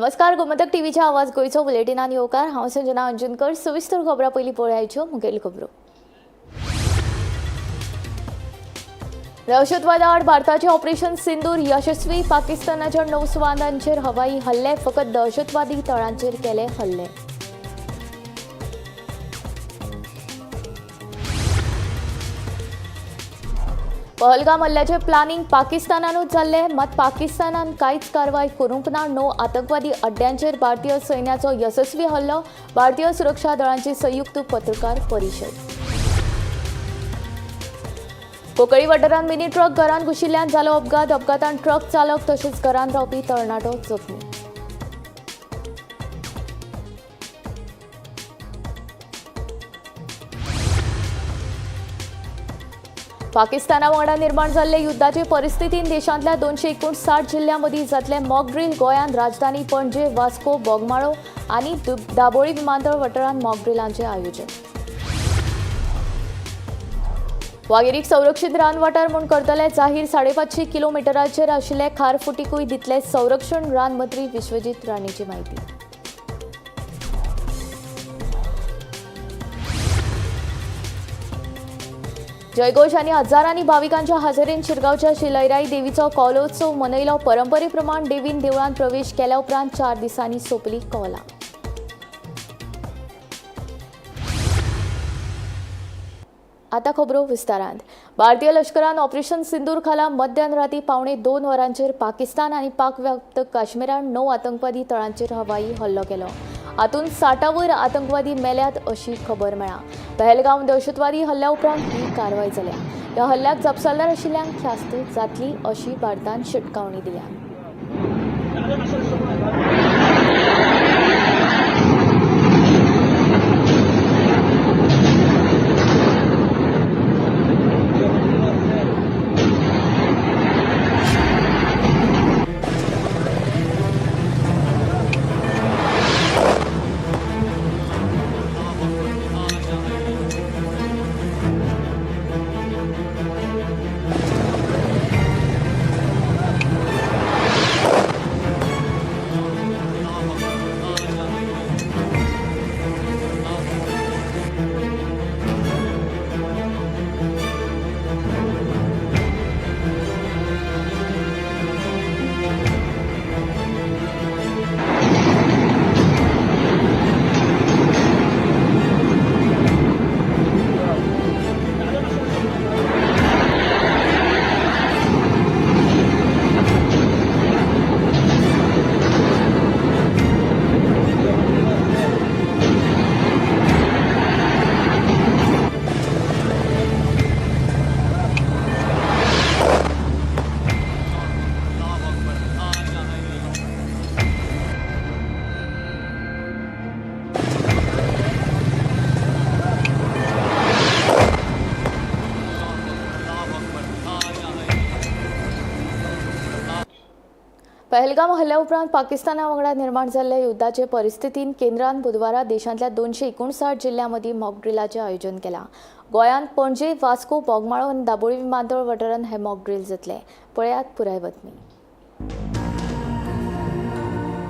नमस्कार, गोमंतक टीव्हीच्या आवाज गोंयचो बुलेटिनान येवकार. हांव संजना अंजुनकर. सविस्तर खबरां पयलीं पळयाच्यो मुखेल खबरो. दहशतवादा आड भारताचें ऑपरेशन सिंदूर यशस्वी. पाकिस्तानाच्या 9 सुवातांचेर हवाई हल्ले, फकत दहशतवादी तळांचेर केले हल्ले. पहलगाम हल्ल्याचें प्लानिंग पाकिस्तानानूच जाल्लें, मात पाकिस्तानान कांयच कारवाय करूंक ना. 9 आतंकवादी अड्ड्यांचेर भारतीय सैन्याचो यशस्वी हल्लो. भारतीय सुरक्षा दळांची संयुक्त पत्रकार परिशद. कोकळी वाठारांत मिनी ट्रक घरांत घुशिल्ल्यान जालो अपघात. अपघातान ट्रक चालक तशेंच घरांत रावपी तरणाटो जखमी. पाकिस्ताना वांगडा निर्माण जाल्ले युद्धाचे परिस्थितीन देशांतल्या 259 जिल्ल्यांमदीं जातले मॉक ड्रील. गोंयांत राजधानी पणजे, वास्को, बोगमाळो आनी दाबोळी विमानतळ वाठारांत मॉक ड्रिलांचें आयोजन. वागेरीक संरक्षीत रान वाठार म्हूण करतले जाहीर. 550 किलोमिटराचेर आशिल्ले खारफुटीकूय दितले संरक्षण. रान मंत्री विश्वजीत राणेची म्हायती. जयघोष आनी हजारांनी भाविकांच्या हाजेरीन शिरगांवच्या श्री लयराई देवीचो कोलोत्सव मनयलो. परंपरेप्रमाण देवीन देवळांत प्रवेश केल्या उपरांत 4 दिसांनी सोंपली कोलां. आता खबरो विस्तारांत. भारतीय लश्करान ऑपरेशन सिंदूर खाला मध्यान राती 1:45 वरांचेर पाकिस्तान आनी पाकव्याप्त काश्मीरान 9 आतंकवादी तळांचेर हवाई हल्लो केलो. हातूंत 60 वयर आतंकवादी मेल्यात अशी खबर मेळ्ळा. पहलगाम दहशतवादी हल्ल्या उपरांत ही कारवाय जाल्या. ह्या हल्ल्याक जापसालदार आशिल्ल्यांक ख्यास्त जातली अशी भारतान शिटकावणी दिल्या. पहलगाम हल्ल्या उपरांत पाकिस्ताना वांगडा निर्माण जाल्ल्या युद्धाचे परिस्थितीन केंद्रान बुधवारा देशांतल्या 259 जिल्ल्यांमदीं मॉक ड्रिलाचें आयोजन केलां. गोंयांत पणजे, वास्को, बोगमाळो आनी दाबोळी विमानतळ वाठारांत हे मॉक ड्रील जातले. पळयात पुराय बातमी.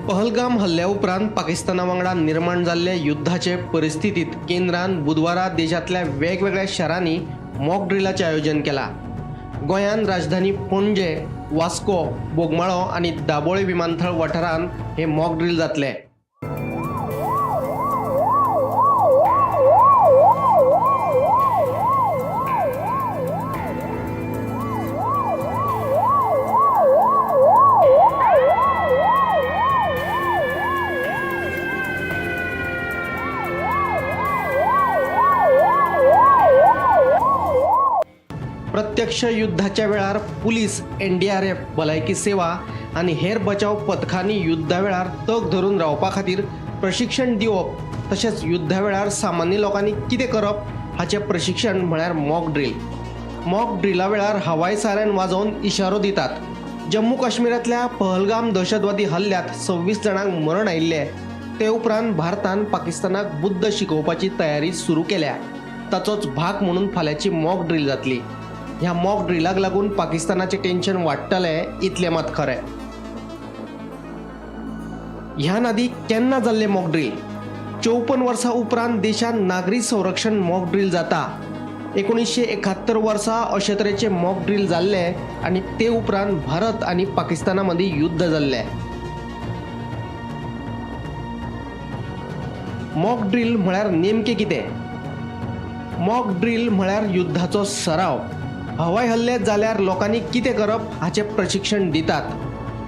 पहलगाम हल्ल्या उपरांत पाकिस्ताना वांगडा निर्माण जाल्ले युद्धाचे परिस्थितीत केंद्रान बुधवारा देशांतल्या वेगवेगळ्या शारांनी मॉक ड्रिलाचें आयोजन केलां. गोंयांत राजधानी पणजे, वास्को, बोगमाळो आनी दाबोळे विमानतळ वाठारांत हे मॉक ड्रील जातले. प्रत्यक्ष युद्धाच्या वेळार पुलीस, एनडीआरएफ, भलायकी सेवा आनी हेर बचाव पथकांनी युद्धा वेळार तग धरून रावपा खातीर प्रशिक्षण दिवप तशेंच युद्धा वेळार सामान्य लोकांनी कितें करप हाचें प्रशिक्षण म्हळ्यार मॉक ड्रील. मॉक ड्रिला वेळार हवाई सायरन वाजोवन इशारो दितात. जम्मू काश्मीरांतल्या पहलगाम दहशतवादी हल्ल्यांत 26 जाणांक मरण आयिल्लें. ते उपरांत भारतान पाकिस्तानाक बुद्द शिकोवपाची तयारी सुरू केल्या. ताचोच भाग म्हणून फाल्यांची मॉक ड्रील जातली. ह्या मॉक ड्रिलाक लागून पाकिस्तानाचें टेन्शन वाडटलें इतलें मात खरें. ह्यान आदी केन्ना जाल्लें मॉक ड्रील? 54 वर्सां उपरांत देशांत नागरी संरक्षण मॉक ड्रील जाता. 1971 वर्सा अशे तरेचे मॉक ड्रील जाल्ले आनी ते उपरांत भारत आनी पाकिस्ताना मदीं युद्ध जाल्लें. मॉक ड्रील म्हळ्यार नेमकें कितें? मॉक ड्रील म्हळ्यार युद्धाचो सराव. हवाई हल्ले जाल्यार लोकांनी कितें करप हाचें प्रशिक्षण दितात.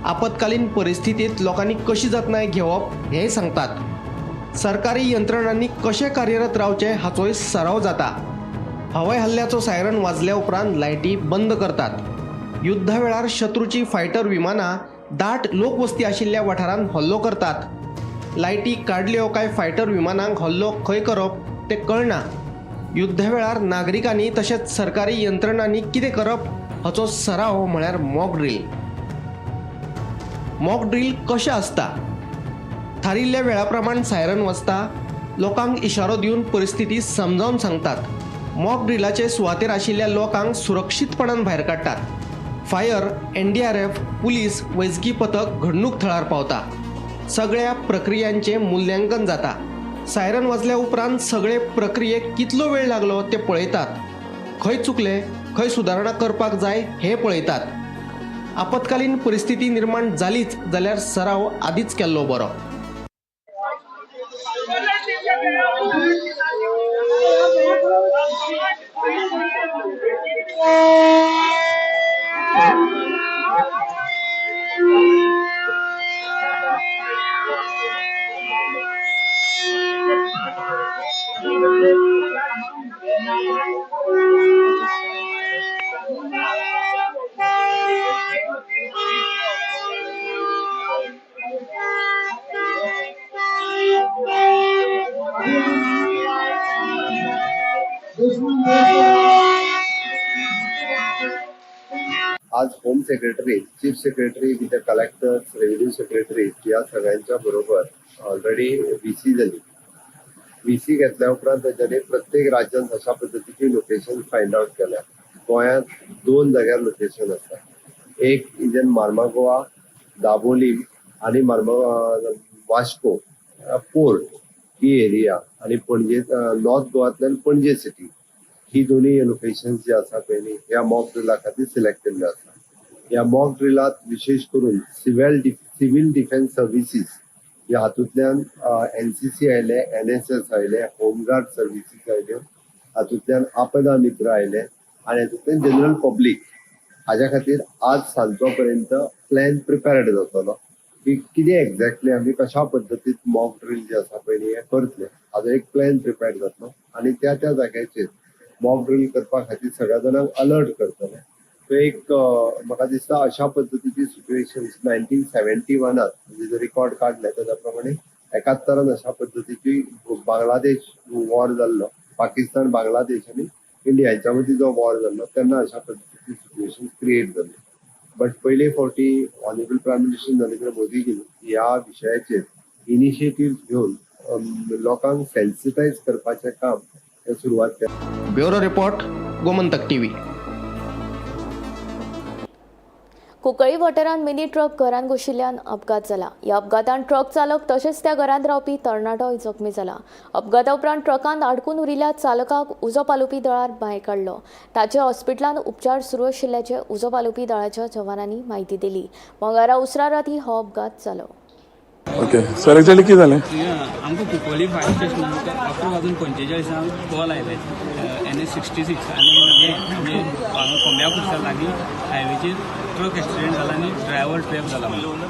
आपत्कालीन परिस्थितींत लोकांनी कशी जतनाय घेवप हेंय सांगतात. सरकारी यंत्रणांनी कशें कार्यरत रावचें हाचोय सराव जाता. हवाई हल्ल्याचो सायरन वाजल्या उपरांत लायटी बंद करतात. युद्धा वेळार शत्रूची फायटर विमानां दाट लोकवस्ती आशिल्ल्या वाठारांत हल्लो करतात. लायटी काडल्यो काय फायटर विमानांक हल्लो खंय करप तें कळना. युद्धा वेळार नागरिकांनी तशेंच सरकारी यंत्रणांनी कितें करप हाचो सराव म्हळ्यार मॉक ड्रील. मॉक ड्रील कशें आसता? थारिल्ल्या वेळा प्रमाण सायरन वाजता, लोकांक इशारो दिवन परिस्थिती समजावन सांगतात. मॉक ड्रिलाचे सुवातेर आशिल्ल्या लोकांक सुरक्षीतपणान भायर काडटात. फायर, NDRF, police, वैजकी पथक घडणूक थळार पावता. सगळ्या प्रक्रियांचें मुल्यांकन जाता. सायरन वाजल्या उपरांत सगळे प्रक्रियेक कितलो वेळ लागलो ते पळयतात. खंय चुकले, खंय सुदारणा करपाक जाय हें पळयतात. आपत्कालीन परिस्थिती निर्माण जालीच जाल्यार सराव आदींच केल्लो बरो. आज home secretary, chief secretary with the collectors, revenue secretary ह्या सगळ्यांच्या बरोबर ऑलरेडी व्ही सी जाली. व्ही सी घेतल्या उपरांत तेच्यांनी प्रत्येक राज्यांत अशा पद्दतीची लोकेशन फायंड आवट केल्या. गोंयांत दोन जाग्यार लोकेशन आसा. एक is in Mormugao, Dabolim आनी वास्को पोर्ट ही एरिया आनी पणजे, नॉर्थ गोवांतल्यान पणजे सिटी. ही दोन्ही लोकेशन्स जी आसा पळय न्ही, ह्या मॉक ड्रिला खातीर सिलेक्ट केल्ल्यो आसा. ह्या मॉक ड्रिलात विशेश करून सिव्हिल डिफेन्स सर्विसीस ह्या हातूंतल्यान एनसीसी आयले, एनएसएस आयले, होमगार्ड सर्विसीस आयल्यो, हातूंतल्यान आपदा मित्र आयले आनी हातूंतल्यान जनरल पब्लीक. हाज्या खातीर आज सांजचो पर्यंत प्लॅन प्रिपेर्ड जातलो की कितें एक्झॅक्टली आमी कशा पद्दतीन मॉक ड्रील जे आसा पळय न्ही हें करतले, हाजो एक प्लॅन प्रिपेर्ड जातलो आनी त्या त्या जाग्याचेर मॉक ड्रील करपा खातीर सगळ्या जाणांक अलर्ट करतले. सो एक म्हाका दिसता अशा पद्दतीची सिच्युएशन 1971त म्हणजे जर रिकॉर्ड काडले तेज्या प्रमाणे 71न अशा पद्दतीची बांगलादेश वॉर जाल्लो, पाकिस्तान, बांगलादेश आनी इंडिया हेच्या मदीं जो वॉर जाल्लो तेन्ना अशा पद्दतीची सिच्युएशन क्रिएट जाल्ली. बट पयले फावटी ऑनरेबल प्रायम मिनिस्टर नरेंद्र मोदीजीन ह्या विशयाचेर इनिशिएटीव घेवन लोकांक सेन्सिटायज करपाचें काम हें सुरवात केलें. Bureau report, Gomantak TV. Cuncolim वाठारांत मिनी ट्रक घरांत घुशिल्ल्यान अपघात जाला. ह्या अपघातान ट्रक चालक तशेंच त्या घरांत रावपी तरणाटोय जखमी जाला. अपघाता उपरांत ट्रकांत आडकून उरिल्ल्या चालकाक उजो पालोवपी दळार भायर काडलो. ताचे हॉस्पिटलांत उपचार सुरू आशिल्ल्याचे उजो पालोवपी दळाच्या जवानांनी म्हायती दिली. मंगळारा उसरा राती हो अपघात जालो. ओके सर, एक्झॅक्टली कितें जालें? आमकां कुंकळ्ळी फायर स्टेशनाक 11 वाजून 45 कॉल आयले, एनएच 66 आनी हे म्हणजे हांगा कोंब्या खुर्सा लागीं हायवेचेर ट्रक एक्सिडेंट जाला आनी ड्रायव्हर ट्रॅप जाला म्हणून.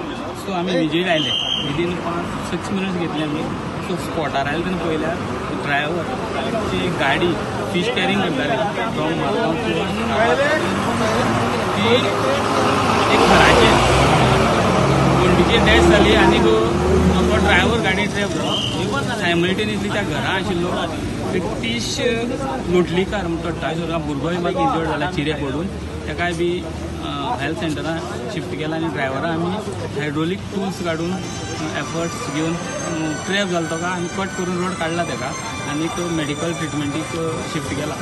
सो आमी इमिजिएट आयले, विदीन 5-6 मिनट्स घेतले आमी. सो स्पॉटार आयले तेन्ना पळयल्यार ड्रायव्हरची एक गाडी फीश कॅरिंग करताली फ्रॉम मारगांव टू, ती एक घराचेर वण्टीचेर डॅश जाली आनी तो ड्रायव्हर गाडी ट्रॅप जालो. सायमल्टेनियसली त्या घरा आशिल्लो प्रितीश लोटलीकार म्हणटा तो 28 वर्सां भुरगोय मागीर इंजर्ड जाला, चिरे पडून. ताकाय बी हेल्थ सेंटरान शिफ्ट केला आनी ड्रायव्हरा आमी हायड्रोलीक टुल्स काडून एफर्ट्स घेवन ट्रॅप जालो ताका आमी कट करून रोड काडला ताका आनीक मेडिकल ट्रिटमेंटीक शिफ्ट केला.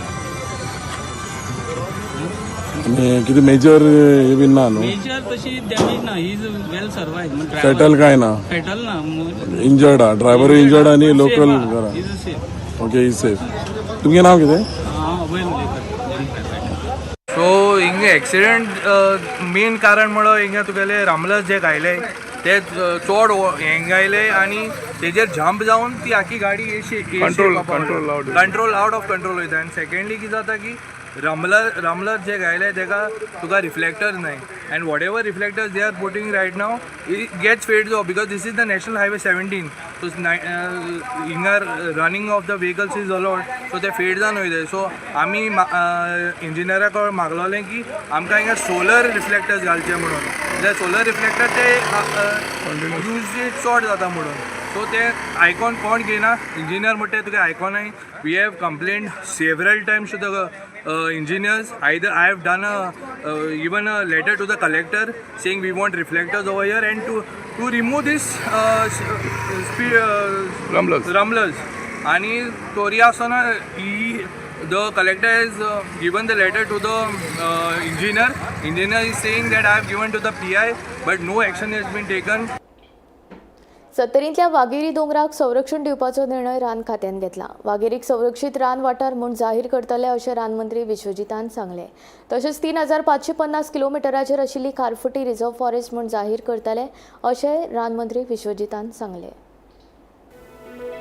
आनी कितें मेजर हे बीन ना न्हू? मेजर तशी डॅमेज ना, is well survive. Fatal काय ना? फेटल ना. इंजर्ड हा, ड्रायव्हर इंजर्ड आनी लोकल घरा. Is safe. Okay, is safe. तुमगें नांव कितें? हांव अभय उलयता. सो हिंगा एक्सिडेंट मेन कारण म्हणल्यार हिंगा तुगेले रामलस जे घायले ते चड हेंग आयले आनी तेजेर जंप जावन ती आखी गाडी control control out of control वयता. आनी सेकेंडली कितें जाता की रमलर रमलर जे घायले तेका तुका रिफ्लेक्टर नाय, and whatever reflectors they are putting right now it gets fade off because this is the National Highway 17. So हिंगा running of the vehicles is allowed, so ते फेड जावन वयता. सो आमी इंजिनियरा कडेन मागलोलें की आमकां हिंगा सोलर रिफ्लेक्टर्स घालचे म्हणून, जाल्यार सोलर रिफ्लेक्टर ते यूज चड जाता म्हणून. सो ते आयकॉन कोण घेयना, इंजिनियर म्हणटा तुका आयकॉनाय. We have complain several times to the engineers. Either I have done a even a letter to the collector saying we want reflectors over here and to remove this speed rumblers. आणि तोरी आसतना ही the collector has given the letter to the engineer. Engineer is saying that I have given to the PI, but no action has been taken. सत्तरींतल्या Waghire दोंगराक संरक्षण दिवपाचो निर्णय रान खात्यान घेतला. वाघेरीक संरक्षीत रान वाठार म्हूण जाहीर करतले अशें रानमंत्री विश्वजितान सांगलें. तशेंच 3550 किलोमिटराचेर आशिल्ली खारफुटी रिझर्व्ह फॉरेस्ट म्हूण जाहीर करतले अशें रानमंत्री विश्वजितान सांगलें.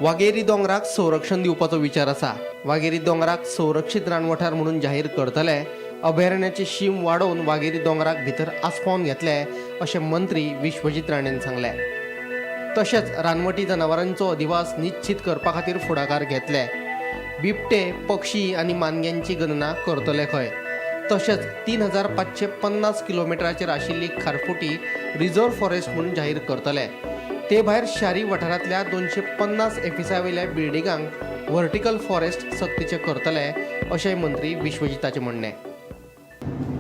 वागेरी दोंगराक संरक्षण दिवपाचो विचार आसा. वागेरी दोंगराक संरक्षीत रान वाठार म्हणून जाहीर करतले. अभयारण्याची शीम वाडोवन वागेरी दोंगराक भितर आसपावन घेतले अशें मंत्री विश्वजीत राणेन सांगलें. तशेंच रानवटी जनावरांचो अधिवास निश्चित करपा खातीर फुडाकार घेतले. बिबटे, पक्षी आनी मानग्यांची गणना करतले खंय. तशेंच 3550 किलोमिटराचेर आशिल्ली खारफुटी रिझर्व्ह फॉरेस्ट म्हणून जाहीर करतले. ते भायर शारी वाठारांतल्या 250 एफिसावयल्या बिल्डिंगांक व्हर्टिकल फॉरेस्ट सक्तीचें करतले अशेंय मंत्री विश्वजिताचें म्हणणें.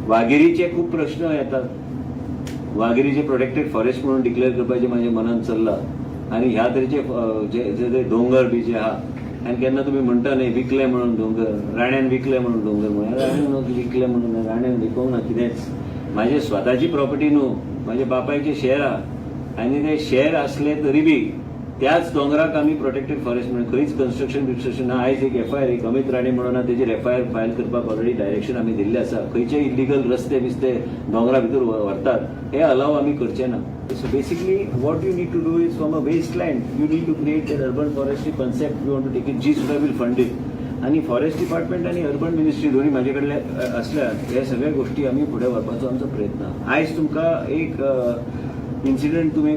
वाघेरीचे खूब प्रश्न येतात. वाघेरीचे प्रोटेक्टेड फॉरेस्ट म्हणून डिक्लेअर करपाचें म्हाज्या मनान चल्लां आनी ह्या तरेचे जे जे ते दोंगर बी जे आहा, आनी केन्ना तुमी म्हणटा न्ही विकले म्हणून दोंगर, राण्यान विकले म्हणून दोंगर म्हणून, राण्यान विकले म्हणून, राण्यान विकोंक ना कितेंच. म्हाजे स्वताची प्रॉपर्टी न्हू, म्हाज्या बापायचे शेअर आहा आनी ते शेअर आसले तरी बी त्याच दोंगराक आमी प्रोटेक्टेड फॉरेस्ट म्हणून खंयच कन्स्ट्रक्शन बिन्स्ट्रक्शन ना. आयज एक एफआयआर, एक अमित राणे म्हणून आहा, तेजेर एफआयआर फायल करपाक ऑलरेडी डायरेक्शन आमी दिल्लें आसा. खंयचे इलिगल रस्ते बिस्ते दोंगरा भितर व्हरतात हे अलाव आमी करचे ना. So basically what you need to do is from a waste land you need to create that urban forestry concept. You want to take it, जी सुद्दां will fund it. आनी फॉरेस्ट डिपार्टमेंट आनी urban ministry दोन्ही म्हाजे कडले असल्यार हे सगळे गोष्टी आमी फुडें व्हरपाचो आमचो प्रयत्न आहा. आयज तुमकां एक इन्सिडंट तुमी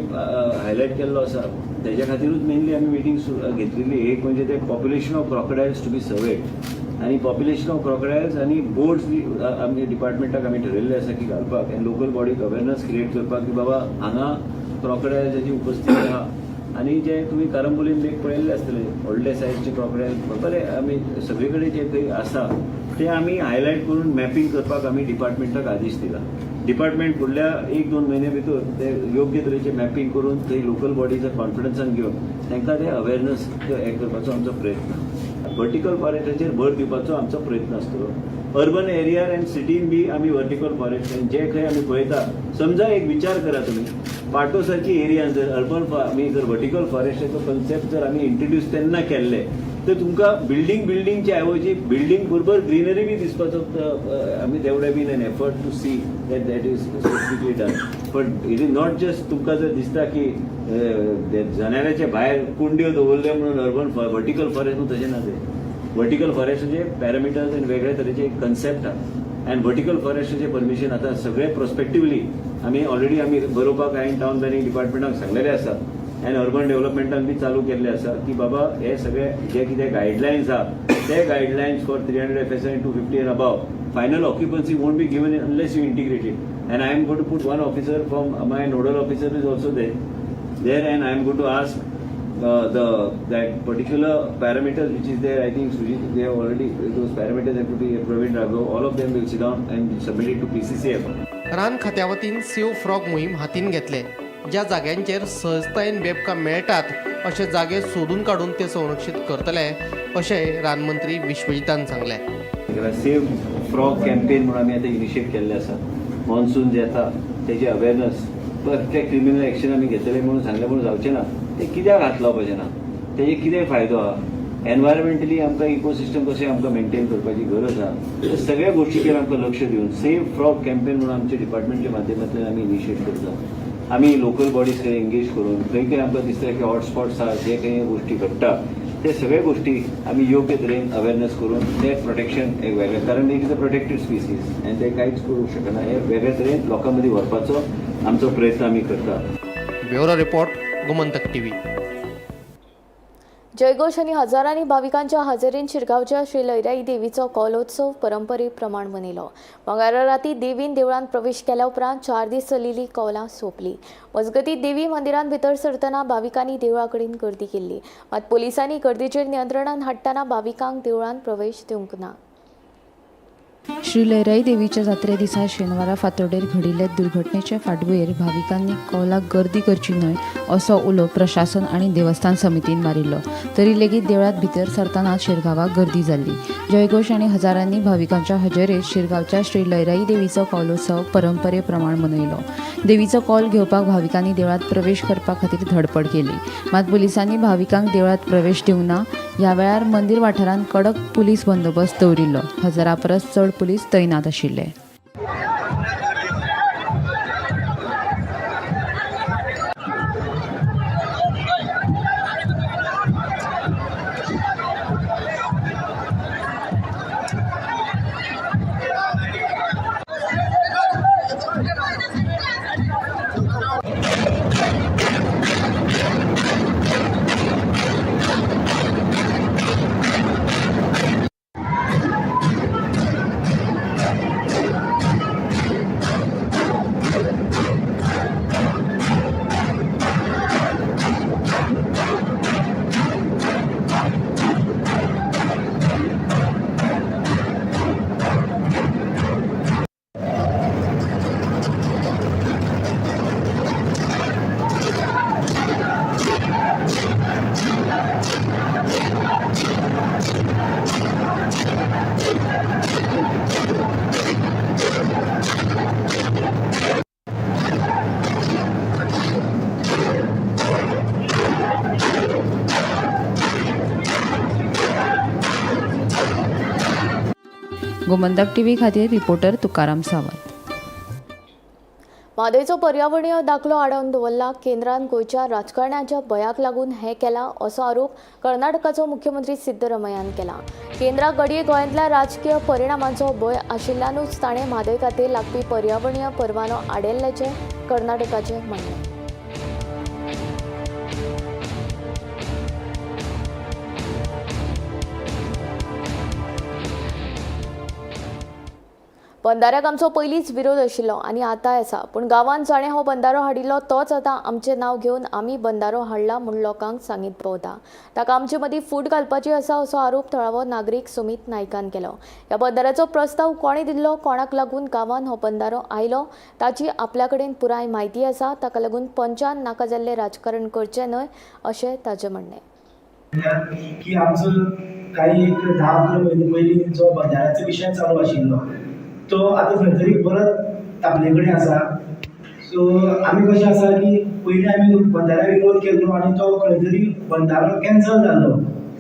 हायलायट केल्लो आसा, तेज्या खातीरूच मेनली आमी मिटींग घेतलेली. एक म्हणजे ते population of crocodiles to be surveyed आनी पॉप्युलेशन ऑफ क्रॉकडायल्स आनी बोर्ड्स आमी डिपार्टमेंटाक आमी ठरयल्ले आसा की घालपाक आनी लोकल बॉडीक अवेरनस क्रिएट करपाक की बाबा हांगा क्रॉकडायल्साची उपस्थिती आहा. आनी जे तुमी कारंबोलीन लेक पळयल्ले आसतले, व्हडले सायजचे क्रॉकडायल, बरे आमी सगळे कडेन जे खंय आसा ते आमी हायलायट करून मॅपिंग करपाक आमी डिपार्टमेंटाक आदेश दिला. डिपार्टमेंट फुडल्या एक दोन म्हयन्या भितर ते योग्य तरेचे मॅपिंग करून थंय लोकल बॉडीच्या कॉन्फिडन्सान घेवन तांकां ते अवेरनस हे करपाचो आमचो प्रयत्न. वर्टिकल फॉरेस्टाचेर भर दिवपाचो आमचो प्रयत्न आसतलो. अर्बन एरियार अँड सिटीन बी आमी वर्टिकल फॉरेस्ट जे खंय आमी पळयता, समजा एक विचार करा तुमी, पाटो सारकी एरियान जर अर्बन आमी जर वर्टिकल फॉरेस्टाचो कन्सेप्ट जर आमी इंट्रोड्यूस तेन्ना केल्ले तर तुमकां बिल्डींग बिल्डींगच्या ऐवजी बिल्डींग बरोबर ग्रीनरी बी दिसपाचो आमी there would have been an effort to see that that is specifically done. But it is not just तुमकां जर दिसता की जनेलाच्या भायर कुंड्यो दवरल्यो म्हणून अर्बन वर्टिकल फॉरेस्ट म्हणून, तशें ना तें. वर्टिकल फॉरेस्टाचे पॅरामिटर्स आनी वेगळे तरेचे कन्सेप्ट आहा अँड वर्टिकल फॉरेस्टाचे परमिशन आतां सगळे प्रोस्पेक्टिवली आमी ऑलरेडी आमी बरोवपाक हांवें टावन प्लॅनिंग डिपार्टमेंटाक सांगलेलें आसा आनी अर्बन डेव्हलपमेंटान बी चालू केल्ले आसा की बाबा हे सगळे जे कितें गायडलायन्स आहा ते guidelines for 300 FSI, 250 and above, final occupancy won't be given unless you integrate it. And I am going to put one officer from my nodal officer is also there, and I am going to ask the that particular parameters which is there. I think Sujit, they have already those parameters have to be Praveen Raghav, all of them will sit down and submit it to PCCF. रान खात्या वतीन save frog मोहीम हातीन घेतले. ज्या जाग्यांचेर सहजतायेन बेबकां मेळटात अशे जागे सोदून काडून ते संरक्षीत करतले अशें रानमंत्री विश्वजितान सांगलें. केला. सेव्ह फ्रॉग कॅम्पेन म्हणून आमी आतां इनिशिएट केल्लें आसा. मॉन्सून जे येता तेजे अवेरनस, ते क्रिमिनल एक्शन आमी घेतले म्हणून सांगलें म्हणून जावचें ना. ते कित्याक हात लावपाचें ना, तेजे कितें फायदो आहा, एनवायरमेंटली आमकां इकोसिस्टम कशें आमकां मेंटेन करपाची गरज आहा, त्या सगळ्या गोष्टीचेर आमकां लक्ष दिवन सेव्ह फ्रॉग कॅम्पेन म्हणून आमच्या डिपार्टमेंटच्या माध्यमांतल्यान आमी इनिशिएट करता. आमी लोकल बॉडीज कडेन एंगेज करून खंय खंय आमकां दिसता की हॉटस्पॉट्स आहा, जे खंय गोष्टी घडटा ते सगळे गोष्टी आमी योग्य तरेन अवेरनस करून ते प्रोटेक्शन एक वेगळें, कारण it is a protected species आनी ते कांयच करूंक शकना, हे वेगळे तरेन लोकां मदीं व्हरपाचो आमचो प्रयत्न आमी करता. Bureau report, Gomantak TV. जयघोष आनी हजारांनी भाविकांच्या हाजेरीन शिरगांवच्या श्री लयराई देवीचो कोलोत्सव परंपरेप्रमाण मनयलो. मंगळारा राती देवीन देवळांत प्रवेश केल्या उपरांत 4 दीस चलिल्ली कौलां सोंपली. मजगतीं देवी मंदिरांत भितर सरतना भाविकांनी देवळा कडेन गर्दी केल्ली. मात पोलिसांनी गर्दीचेर नियंत्रणान हाडटना भाविकांक देवळांत प्रवेश दिवंक ना. श्री लयराई देवीच्या जात्रे दिसा शेनवारा फांतोडेर घडिल्ले दुर्घटनेचे फाटभुंयेर भाविकांनी कौलाक गर्दी करची न्हय असो उलो प्रशासन आनी देवस्थान समितीन मारिल्लो. तरी लेगीत देवळांत भितर सरतना शिरगांवाक गर्दी जाल्ली. जयघोष आनी हजारांनी भाविकांच्या हजेरेत शिरगांवच्या श्री लयराई देवीचो कौलोत्सव परंपरे प्रमाण मनयलो. देवीचो कौल घेवपाक भाविकांनी देवळांत प्रवेश करपा खातीर धडपड केली. मात पुलिसांनी भाविकांक देवळांत प्रवेश दिवंक ना. ह्या वेळार मंदीर वाठारांत कडक पुलीस बंदोबस्त दवरिल्लो. हजारा परस चड पुलीस तैनात आशिल्ले. गोमंतक टीव्ही खातीर रिपोर्टर तुकाराम सावंत. म्हादयचो पर्यावरणीय दाखलो आडावन दवरला. केंद्रान गोंयच्या राजकारण्याच्या भंयाक लागून हें केलां असो आरोप कर्नाटकाचो मुख्यमंत्री सिद्धरमय्यान केला. केंद्राक घडये गोंयांतल्या राजकीय परिणामांचो भंय आशिल्ल्यानूच ताणें म्हादय खातीर लागपी पर्यावरणीय परवानो आडयल्ल्याचें कर्नाटकाचें म्हणणें. बंदाऱ्याक आमचो पयलींच विरोध आशिल्लो आनी आतांय आसा, पूण गांवांत जाणें हो बंदारो हाडिल्लो तोच आतां आमचें नांव घेवन आमी बंदारो हाडला म्हूण लोकांक सांगीत भोंवता. ताका आमचे मदीं फूट घालपाची आसा असो आरोप थळावो नागरीक सुमीत नायकान केलो. ह्या बंदाऱ्याचो प्रस्ताव कोणें दिल्लो, कोणाक लागून गांवांत हो बंदारो आयलो ताची आपल्या कडेन पुराय म्हायती आसा. ताका लागून पंचान नाका जाल्लें राजकारण करचें न्हय अशें ताचें म्हणणें. की आमचो काही एक 10-11 म्हयने पयलीं जो बंदाऱ्याचो विशय चालू आशिल्लो तो आतां खंय तरी परत तापले कडेन आसा. सो आमी कशें आसा की पयलीं आमी बंदाऱ्याक विरोध केल्लो आनी तो खंय तरी बंदारो कॅन्सल जालो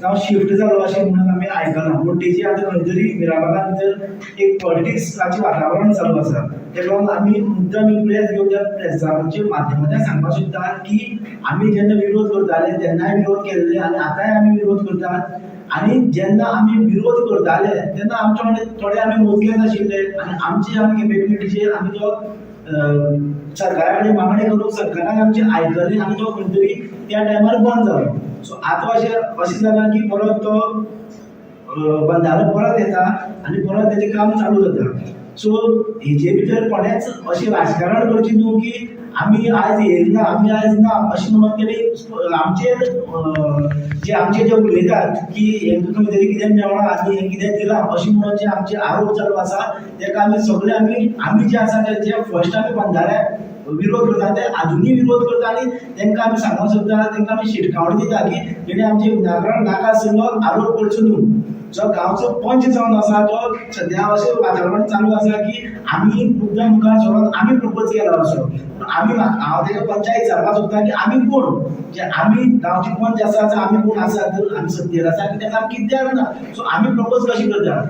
जावं शिफ्ट जालो अशें म्हणून आमी आयकलां. पूण तेजी आतां खंय तरी मिराबागान भितर एक पॉलिटिक्साचें वातावरण चालू आसा. तेका लागून आमी मुद्दम एक प्रेस घेवन त्या प्रेसाच्या माध्यमांतल्यान सांगपाक सोदता की आमी जेन्ना विरोध करताले तेन्नाय विरोध केल्ले आनी आतांय आमी विरोध करतात. आनी जेन्ना आमी विरोध करताले तेन्ना आमचे वांगडा थोडे आमी मोजकेच आशिल्ले आनी आमचे आमी केपेबिलिटीचेर आमी तो सरकारा कडेन मागणी करून सरकारान आमची आयकली आनी तो खंय तरी त्या टायमार बंद जालो. सो आतां अशें जालां की परत तो बंदारो परत येता आनी परत तेजें काम चालू जाता. सो हेजे भितर कोणेंच अशें राजकारण करचें न्हू की आमी आयज येयना आमी आयज ना अशें म्हणून तेणी आमचेर जे आमचे जे उलयतात की हेंकां खंय तरी कितें मेळ्ळां आनी हें कितें दिलां अशें म्हणून जे आमचे आरोप चालू आसा तेका आमी सगळे आमी आमी जे आसा ते जे फर्स्ट आमी बंदाऱ्याक विरोध करता ते आजुनूय विरोध करता आनी तांकां आमी सांगूंक सोदता, तांकां आमी शिटकावणी दिता की तेणी आमचे विनाकारण नाका आशिल्लो आरोप करचो न्हू. जो गांवचो पंच जावन आसा तो सद्या अशें वातावरण चालू आसा की आमी मुद्दाम मुखार सरोन आमी प्रपोज केला असो. पूण आमी, हांव तेका पंचायत विचारपाक सोदता की आमी कोण, जे आमी गांवचे पंच आसा, आमी कोण आसा, तर आमी सत्तेर आसा की तेका आमी कित्याक ना, सो आमी प्रपोज कशें करता.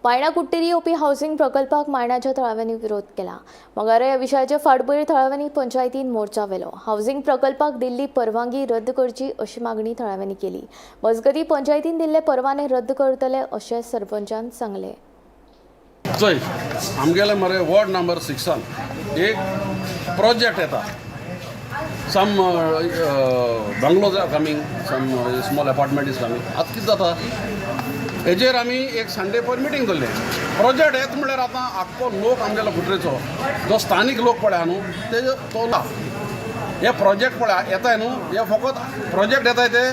मायणा कुट्टेरी येवपी हावसिंग प्रकल्पाक मायणाच्या थळाव्यांनी विरोध केला. मंगळारा ह्या विशयाचे फाटभुंयेर थळाव्यांनी पंचायतीन मोर्चा व्हेलो. हावसिंग प्रकल्पाक दिल्ली परवानगी रद्द करची अशी मागणी थळाव्यांनी केली. मजगतीं पंचायतीन दिल्ले परवाने रद्द करतले अशें सरपंचान सांगलें. चोय, आमगेले मरे वॉर्ड नंबर 6 एक प्रोजेक्ट येता. Some bungalows are coming, some small apartment is coming. आतां कितें जाता, हेजेर आमी एक संडे पयर मिटींग दवरलें. प्रोजेक्ट येता म्हणल्यार आतां आख्खो लोक आमगेलो कुट्रेचो जो स्थानीक लोक पळय न्हू, तेजो तो ना हे प्रोजेक्ट पळय येताय न्हू, हे फकत प्रोजेक्ट येताय ते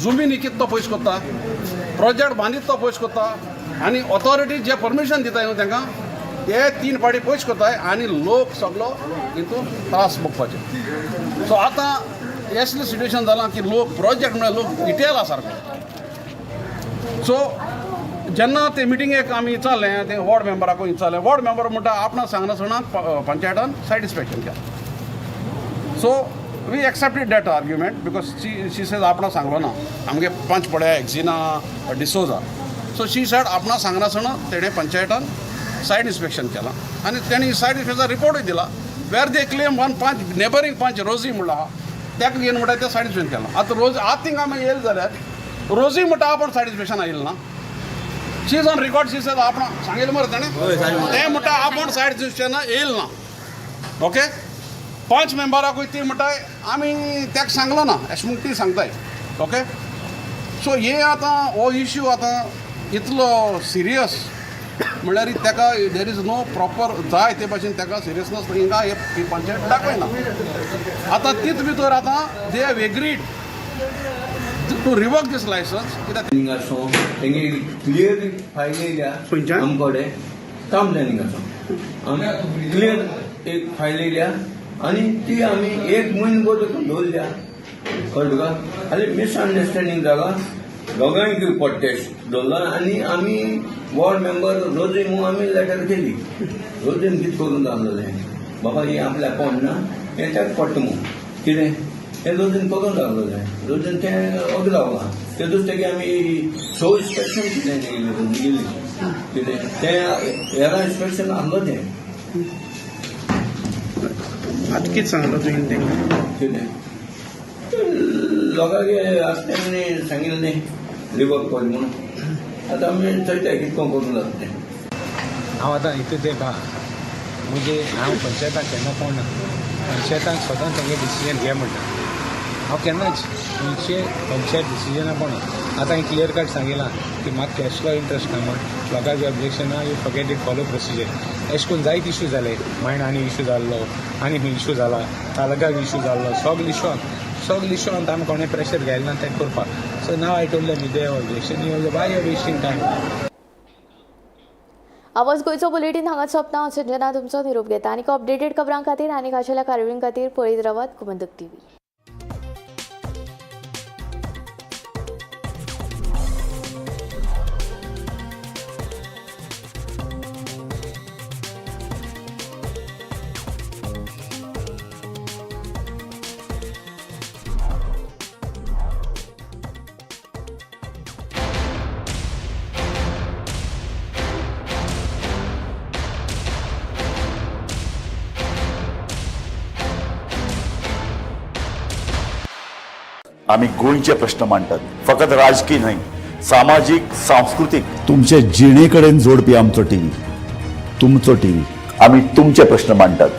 जमीन इकीत तो पयस करता, प्रोजेक्ट बांदीत तो पयस करता आनी ऑथॉरिटी जे परमिशन दिताय न्हू तांकां ते 3 फावटी पयस करताय आनी लोक सगलो हितून त्रास भोगपाचे. सो आतां असलें सिट्युएशन जालां की लोक प्रोजेक्ट म्हळ्यार लोक इटेला सारको. सो जेन्ना ते मिटिंगेक आमी विचारलें, ते वॉर्ड मेंबराकूय विचारलें, वॉर्ड मेंबर म्हणटा आपणा सांगनासतना पंचायतान सायट इन्स्पेक्शन केलां. So we accepted that argument because she says आपणा सांगलो ना, आमगे पंच पळय एक्झिना डिसोजा. सो शी सेड आपणा सांगनासतना तेणें पंचायतान सायट इन्स्पेक्शन केलां आनी तेणी सायट इन्स्पेक्शन रिपोर्टूय दिला वेर they claim one panch neighbouring panch Rosie म्हणला आहा ताका घेवन म्हणटा तें सायट इन्स्पेक्शन केलां. आतां रोज आतां थिंगा आमी येयले जाल्यार रोजी म्हणटा आपूण सायट इन्स्पेक्शन आयिल्लें ना. She is on record, she says आपण सांगितलं मरे ताणें, तें म्हणटा आपूण सायट इन्स्पेक्शन येयलें ना. ओके, 5 मेंबराकूय ती म्हणटाय आमी ताका सांगलो ना अशें म्हूण ती सांगताय. ओके, सो हे आतां हो इश्यू आतां इतलो सिरियस म्हणल्यार ताका there is no proper जाय ते भाशेन ताका सिरियसनेस हिंगा ही पंचायत दाखयना. आतां तीच भितर आतां they have agreed to revoke this licence कित्याक प्लॅनिंग आसो तेंगे क्लियर फायल येयल्या आमकडे, टावन प्लॅनिंग आसो क्लियर एक फायल येयल्या आनी ती आमी 1 म्हयनो दवरल्या. कळ्ळें तुका? आनी मिसअंडरस्टँडींग जाला, दोगांयकूय पडटेस्ट दवरला आनी आमी वॉर्ड मेंबर रोजी म्हणून आमी लेटर केली. रोजीन कितें करून दाखयलें, बाबा हें आपल्या कोण ना हें ताका पडटा म्हूण कितें हें रोजीन करून दाखयलें. रोजीन तें अग लावलां ते दुसरे आमी 6 इन्स्पेक्शन कितें गेली कितें तें हेरा इन्स्पेक्शन आहलो तें. आतां कितें सांगलो तुवें तांकां? कितें लोकांक आतां तेणी सांगिल्लें न्ही रिवर्क कर म्हणून. आतां आमी चोयता कितें करूं जाता तें. हांव आतां इतलें तें म्हणजे हांव पंचायताक केन्ना पळोवना, पंचायतान स्वता तेंगे डिसिजन घे म्हणटा. हांव केन्नाच खंयचे पंचायत डिसिजना पळोवना. आतां हांवें क्लियर कट सांगिलां की म्हाका कसलो इंट्रस्ट ना म्हण, लोकांचे ऑब्जेक्शन आहा, you forget it, follow procedure. अशें करून जायते इशू जाले, मायणा आनी इशू जाल्लो, आनी खंय इशू जाला, तालुक्याक इशू जाल्लो, सगळे इशू सगळे इशू आमी कोणें प्रेशर घायलें ना तें करपाक. So now I told them they objection, you why you wasting time. आवाज गोंयचो बुलेटीन हांगा सोंपता. हांव संजना तुमचो निरोप घेता. आनी अपडेटेड खबरां खातीर आनी खाशेल्या कार्यावळीं खातीर पळयत रावात गोमंतक टीव्ही. आमी गोंयचे प्रश्न मांडटात, फकत राजकीय न्हय, सामाजीक, सांस्कृतीक, तुमचे जिणे कडेन जोडपी आमचो टीव्ही, तुमचो टीव्ही. आमी तुमचे प्रश्न मांडटात.